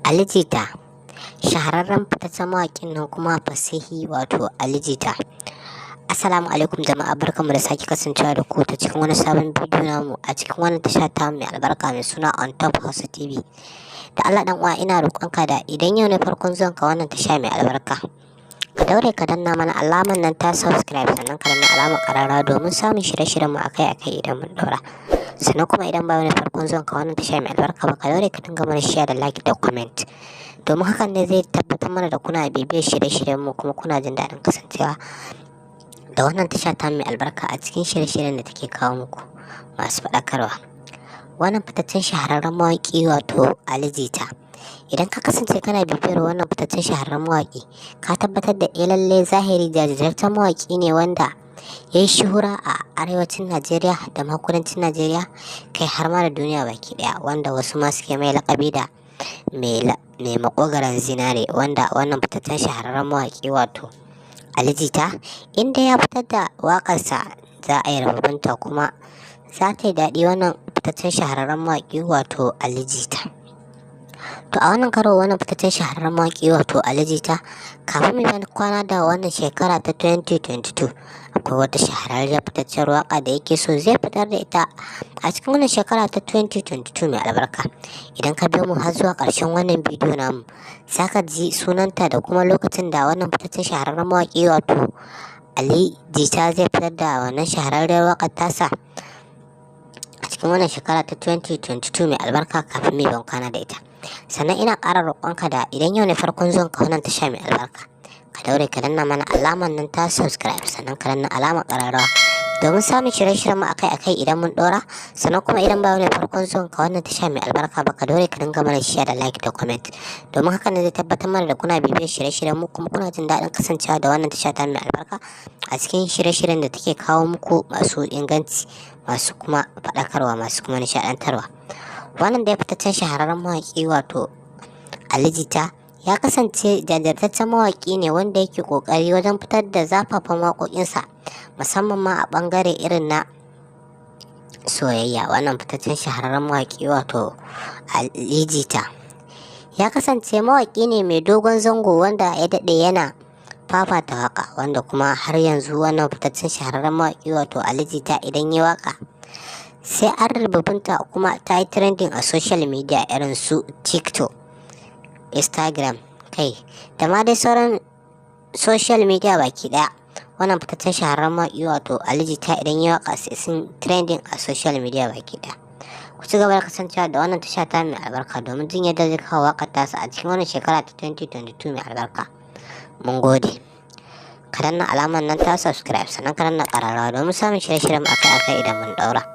Ali Jita, shahararren fitaccen mawaƙin nan kuma fasihi, wato Ali Jita. Assalamu alaikum jama'a, barkanmu da sake kasancewa da ku ta cikin wani sabon bidiyo namu a cikin wannan tasha ta mai albarka mai suna On Top Hausa TV. Da Allah dan uwa, ina roƙonka da idan yau ne farkon zuwan ka wannan tasha mai albarka, ka daure ka danna mana alamar nan ta subscribe, sannan ka danna alamar ƙararrawa domin samun shirye-shiryen mu akai-akai idan mun ɗora. Sannan kuma idan ba wani farkon zuwan ka wannan tasha mai albarka ba, ka daure ka dinga mana share da like da comment. Domin hakan ne zai tabbatar mana da kuna bibiyar shirye-shiryen mu kuma kuna jin daɗin kasancewa da wannan tasha ta mai albarka a cikin shirye-shiryen da take kawo muku masu faɗakarwa. Wannan fitaccen shahararren mawaƙi, wato Ali Jita. Idan ka kasance kana bibiyar wannan fitaccen shahararren mawaƙi, ka tabbatar da eh lallai zahiri jajirtaccen mawaƙi ne wanda ya yi shuhura a arewacin Najeriya da ma kudancin Najeriya, kai har ma da duniya baki ɗaya, wanda wasu ma suke mai laƙabi da mai maƙogwaron zinare. Wanda wannan fitaccen shahararren mawaƙi, wato Ali Jita, inda ya fitar da waƙarsa za a yi rububinta kuma za ta yi daɗi, wannan fitaccen shahararren mawaƙi, wato Ali Jita. To, a wannan karo wannan fitaccen shahararren mawaƙi, wato Ali Jita, kafin mu yi kwana da wannan shekara ta 2022, akwai wata shahararriyar fitaccen waƙa da yake so zai fitar da ita a cikin wannan shekara ta 2022 mai albarka. Idan ka biyo mu har zuwa ƙarshen wannan bidiyo namu, za ka ji sunanta da kuma lokacin da wannan fitaccen shahararren mawaƙi, wato Ali Jita, zai fitar da wannan shahararriyar waƙar tasa a cikin wannan shekara ta 2022 mai albarka kafin mu yi kwana da ita. Sannan ina ƙara roƙonka da idan yau ne farkon zuwan ka wannan tasha mai albarka, ka daure ka danna mana alamar nan ta subscribe, sannan ka danna alamar ƙararrawa domin samun shirye-shiryen mu akai-akai idan mun ɗora. Sannan kuma idan ba wani farkon zuwan ka wannan tasha mai albarka ba, ka daure ka dinga mana share da like da comment, domin haka ne zai tabbatar mana da kuna bibiyar shirye-shiryen mu kuma kuna jin daɗin kasancewa da wannan tasha ta mai albarka a cikin shirye-shiryen da take kawo muku masu inganci, masu kuma faɗakarwa, masu kuma nishaɗantarwa. Wannan da ya fitaccen shahararren mawaƙi, wato Ali Jita, ya kasance jajirtaccen mawaƙi ne wanda yake ƙoƙari wajen fitar da zafafan waƙoƙinsa, musamman ma a ɓangare irin na soyayya. Wannan fitaccen shahararren mawaƙi, wato Ali Jita, ya kasance mawaƙi ne mai dogon zango wanda ya daɗe yana fafata waƙa, wanda kuma har yanzu wannan fitaccen shahararren mawaƙi, wato Ali Jita, idan ya waƙa sai an rububinta kuma ta yi trending a social media irin su TikTok, Instagram, kai da ma dai sauran social media baki daya. Wannan fitaccen shahararren mawaƙi, wato Ali Jita, idan ya waka sai sun trending a social media baki daya. Ku ci gaba da kasancewa da wannan tasha ta mai albarka domin jin yadda zai kawo waƙar tasa a cikin wannan shekara ta 2022 mai albarka. Mun gode. Ka danna alamar nan ta subscribe, sannan ka danna ƙararrawa domin samun shirye-shiryen akai-akai idan mun ɗaura.